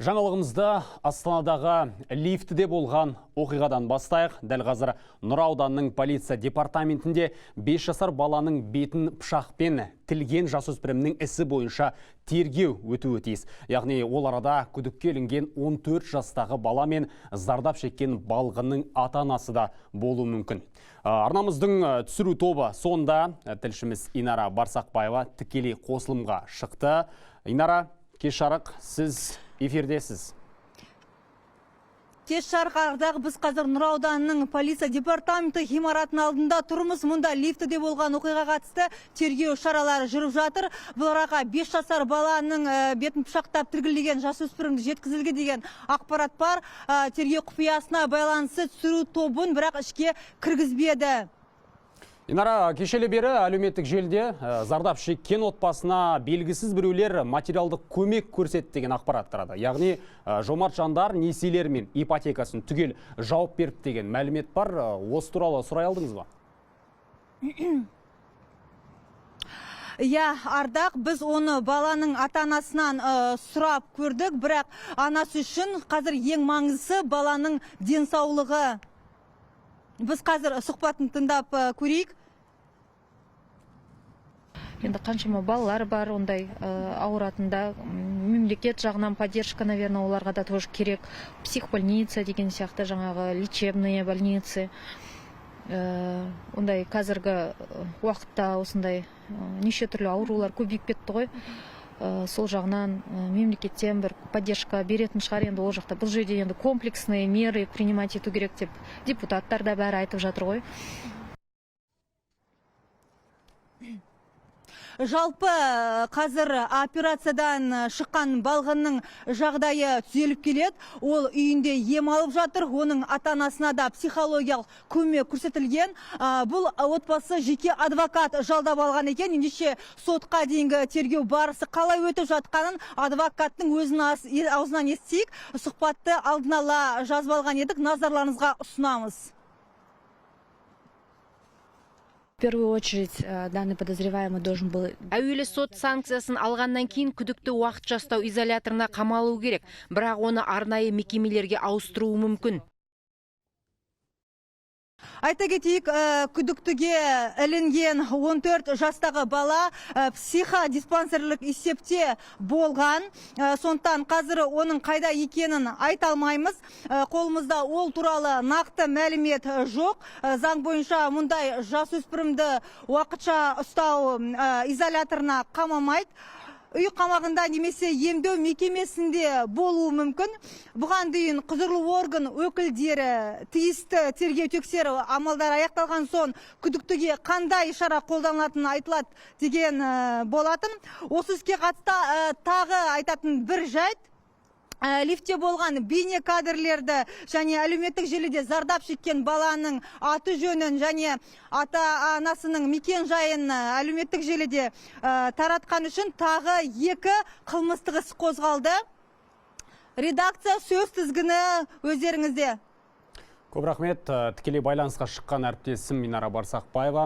Жаңалығымызды Астанадағы лифтіде болған оқиғадан бастайық. Дәл қазір Нұра ауданының полиция департаментінде 5 жасар баланың бетін пышақпен тілген жасөспірімнің ісі бойынша тергеу өтуі тиіс. Яғни ол арада күдікке ілінген 14 жастағы бала мен зардап шеккен балғынның ата-анасы да болуы мүмкін. Арнамыздың түсіру тобы сонда, тілшіміз Инара Барсақбаева тікелей қосылымға шықты. Инара, кеш жарық, сіз эфирдесіз. Кеш жарық, Ардақ, біз қазір Нұра ауданының полиция департаменті ғимаратының алдында тұрмыз. Мұнда лифтіде болған оқиғаға қатысты тергеу шаралары жүріп жатыр. Бұл араға 5 жасар баланың бетін пышақтап тілгілеген жасөспірімді жеткізілген деген ақпарат бар. Тергеу құпиясына байланысты түсіру тобын бірақ ішке кіргізбеді. Инара, кешелі бері әлеуметтік желіде зардап шеккен отбасына белгісіз біреулер материалдық көмек көрсетті деген ақпарат тарады. Яғни жомарт жандар несиелері мен ипотекасын түгел жауып берді деген мәлімет бар. Осы туралы сұрай алдыңыз ба? Иә, Ардақ, біз оны баланың ата-анасынан сұрап көрдік, бірақ анасы үшін қазір ең маңыздысы баланың денсаулығы. Біз қазір сұхбатын тыңдап көрейік. Енді қаншама балалар бар ондай ауыратында, мемлекет жағынан поддержка, наверное, оларға да тоже керек. Психбольница деген сияқты, жаңағы лечебные больницы. Ондай қазіргі уақытта осындай неше түрлі аурулар көбейіп кетті ғой. Сол жағынан мемлекеттен бір поддержка беретін шығар енді ол жақта. Бұл жерде енді комплексные меры принимать ету керек деп депутаттар да бәрі айтып жатыр ғой. Жалпы қазір операциядан шыққан балғынның жағдайы түзеліп келеді. Ол үйінде ем алып жатыр. Оның ата-анасына да психологиялық көмек көрсетілген. Бұл отбасы жеке адвокат жалдап алған екен. Ендеше сотқа дейінгі тергеу барысы қалай өтіп жатқанын адвокаттың өзінің аузынан естейік. Сұхбатты алдын ала жазып алған едік, назарларыңызға ұсынамыз. В первую очередь, данный подозреваемый должен был... Әуелі сот санкциясын алғаннан кейін күдікті уақытша ұстау изоляторына қамалу керек, бірақ оны арнайы мекемелерге ауыстыруы мүмкін. Айта кетейік, күдіктіге ілінген 14 жастағы бала психодиспансерлік есепте болған. Сондықтан қазір оның қайда екенін айта алмаймыз. Қолымызда ол туралы нақты мәлімет жоқ. Заң бойынша мұндай жасөспірімді уақытша ұстау изоляторына қамамайды. Үй қамағында немесе емдеу мекемесінде болуы мүмкін. Бұған дейін құзырлы орган өкілдері тиісті тергеу тексеру амалдары аяқталған соң күдіктіге қандай шара қолданылатыны айтылады деген болатын. Осы іске қатысты тағы айтатын бір жайт. Лифтте болған бейне кадрлерді және әлеуметтік желіде зардап шеккен баланың аты жөнін және ата-анасының мекен жайын әлеуметтік желіде таратқан үшін тағы 2 қылмыстық іс қозғалды. Редакция, сөз тізгіні өздеріңізде. Көп рахмет. Тікелей байланысқа шыққан әріптесім Инара Барсақбаева.